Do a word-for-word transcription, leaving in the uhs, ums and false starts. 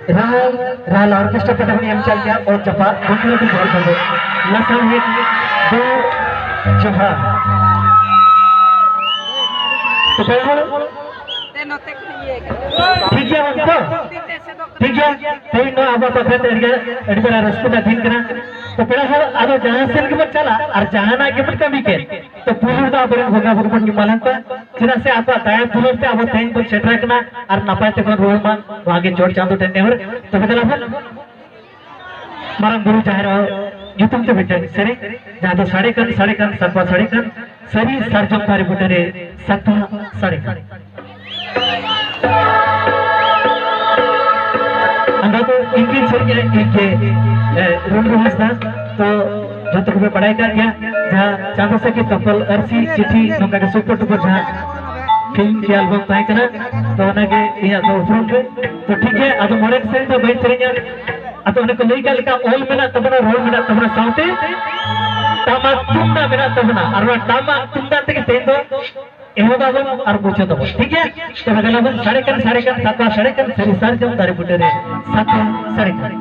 ᱨᱟᱦᱟᱞ, ᱨᱟᱦᱟᱞ orchestra ᱯᱟᱦᱴᱟ ᱠᱷᱚᱱ ᱮᱢ ᱪᱟᱞ ᱜᱮᱭᱟ ᱚᱛ ᱡᱟᱯᱟᱜ ᱜᱚᱢᱠᱮ ᱞᱟᱹᱜᱤᱫ ᱵᱚᱞ ᱠᱷᱟᱱ ᱫᱚ ᱞᱟᱥᱟᱲᱦᱮᱫ ᱫᱩ ᱡᱚᱦᱟᱨ᱾ ᱛᱚ ᱯᱮᱲᱟ ᱦᱚᱲ, ᱴᱷᱤᱠ ᱜᱮᱭᱟ ᱵᱟᱝ ᱛᱚ? ᱴᱷᱤᱠ ᱜᱮᱭᱟ, ᱛᱮᱦᱮᱧ ᱱᱚᱣᱟ ᱟᱵᱚ ᱯᱟᱛᱷᱟ ᱛᱮ ᱟᱹᱰᱤ, ᱟᱹᱰᱤ ᱢᱟᱨᱟᱝ ᱨᱟᱹᱥᱠᱟᱹ ᱨᱮᱱᱟᱜ ᱫᱤᱱ ᱠᱟᱱᱟ᱾ ᱛᱚ ᱯᱮᱲᱟ ᱦᱚᱲ, ᱟᱫᱚ ᱡᱟᱦᱟᱸ ᱥᱮᱫ ᱜᱮᱵᱚᱱ ᱪᱟᱞᱟᱜ ᱟᱨ ᱡᱟᱦᱟᱱᱟᱜ ᱜᱮᱵᱚᱱ ᱠᱟᱹᱢᱤ ᱠᱮᱫ, ᱛᱚ ᱯᱩᱭᱞᱩ ᱫᱚ ᱟᱵᱚᱨᱮᱱ ᱵᱚᱸᱜᱟ ᱵᱩᱨᱩ ᱵᱚᱱ ᱧᱩᱢ ᱟᱞᱮᱱ ᱠᱚᱣᱟ᱾ ᱪᱮᱫᱟᱜ ᱥᱮ ᱟᱠᱚᱣᱟᱜ ᱫᱟᱭᱟ ᱫᱩᱞᱟᱹᱲ ᱛᱮ ᱟᱵᱚ ᱛᱮᱦᱮᱧ ᱵᱚᱱ ᱥᱮᱴᱮᱨ ᱟᱠᱟᱱᱟ ᱟᱨ ᱱᱟᱯᱟᱭ ᱛᱮᱵᱚᱱ ᱨᱩᱣᱟᱹᱲ ᱢᱟ, ᱱᱚᱣᱟ ᱜᱮ ᱪᱚᱴ ᱪᱟᱸᱫᱚ ᱴᱷᱮᱱ ᱱᱮᱦᱚᱨ᱾ ᱛᱚᱵᱮ ᱫᱮᱞᱟ ᱵᱚᱱ ᱢᱟᱨᱟᱝ ᱵᱩᱨᱩ ᱡᱟᱦᱮᱨ ᱟᱭᱳ ᱧᱩᱛᱩᱢ ᱛᱮ ᱢᱤᱫᱴᱟᱝ ᱥᱮᱨᱮᱧ, ᱡᱟᱦᱟᱸ ᱫᱚ ᱥᱟᱰᱮ ᱠᱟᱱ, ᱥᱟᱰᱮ ᱠᱟᱱ, ᱥᱟᱠᱣᱟ ᱥᱟᱰᱮ ᱠᱟᱱ, ᱥᱟᱹᱨᱤ ᱥᱟᱨᱡᱚᱢ ᱫᱟᱨᱮ ᱵᱩᱴᱟᱹ ᱨᱮ ᱥᱟᱠᱣᱟ ᱥᱟᱰᱮ ᱠᱟᱱ᱾ ᱟᱫᱚ ᱫᱚ ᱤᱧ ᱜᱮᱧ ᱥᱮᱨᱮᱧᱟ, ᱤᱧ ᱜᱮ, ᱮ, ᱨᱩᱢᱨᱩ ᱦᱟᱸᱥᱫᱟ᱾ ᱛᱚ ᱡᱚᱛᱚ ᱠᱚᱯᱮ ᱵᱟᱲᱟᱭ ᱠᱟᱱ ᱜᱮᱭᱟ, ᱡᱟᱦᱟᱸ ᱪᱟᱸᱫᱚ ᱥᱟᱹᱠᱤ ᱛᱚᱯᱚᱞ ᱟᱹᱨᱥᱤ ᱪᱤᱴᱷᱤ ᱱᱚᱝᱠᱟ ᱜᱮ ᱥᱩᱯᱩᱨ ᱴᱩᱯᱩᱨ ᱡᱟᱦᱟᱸ ᱯᱷᱤᱞᱢ ᱠᱤ ᱟᱞᱵᱟᱢ ᱛᱟᱦᱮᱸ ᱠᱟᱱᱟ, ᱛᱚ ᱚᱱᱟᱜᱮ ᱤᱧᱟᱹᱜ ᱫᱚ ᱩᱯᱨᱩᱢ ᱜᱮ᱾ ᱛᱚ ᱴᱷᱤᱠ ᱜᱮᱭᱟ, ᱟᱫᱚ ᱢᱚᱬᱮ ᱥᱮᱨᱮᱧ ᱫᱚ ᱵᱟᱹᱧ ᱥᱮᱨᱮᱧᱟ᱾ ᱟᱫᱚ ᱚᱱᱮ ᱠᱚ ᱞᱟᱹᱭ ᱠᱟᱜ ᱞᱮᱠᱟ, ᱚᱞ ᱢᱮᱱᱟᱜ ᱛᱟᱵᱚᱱᱟ, ᱨᱚᱲ ᱢᱮᱱᱟᱜ ᱛᱟᱵᱚᱱᱟ, ᱥᱟᱶᱛᱮ ᱴᱟᱢᱟᱠ ᱛᱩᱢᱫᱟᱜ ᱢᱮᱱᱟᱜ ᱛᱟᱵᱚᱱᱟ᱾ ᱟᱨ ᱚᱱᱟ ᱴᱟᱢᱟᱠ ᱛᱩᱢᱫᱟᱜ ᱛᱮᱜᱮ ᱛᱮᱦᱮᱧ ᱫᱚ ᱮᱦᱚᱵ ᱟᱵᱚᱱ ᱟᱨ ᱢᱩᱪᱟᱹᱫ ᱟᱵᱚᱱ, ᱴᱷᱤᱠ ᱜᱮᱭᱟ? ᱛᱚᱵᱮ ᱫᱮᱞᱟ ᱵᱚᱱ, ᱥᱟᱰᱮ ᱠᱟᱱ, ᱥᱟᱰᱮ ᱠᱟᱱ, ᱥᱟᱠᱣᱟ ᱥᱟᱰᱮ ᱠᱟᱱ, ᱥᱟᱹᱨᱤ ᱥᱟᱨᱡᱚᱢ ᱫᱟᱨᱮ ᱵᱩᱴᱟᱹ ᱨᱮ ᱥᱟᱠᱣᱟ ᱥᱟᱰᱮ ᱠᱟᱱ᱾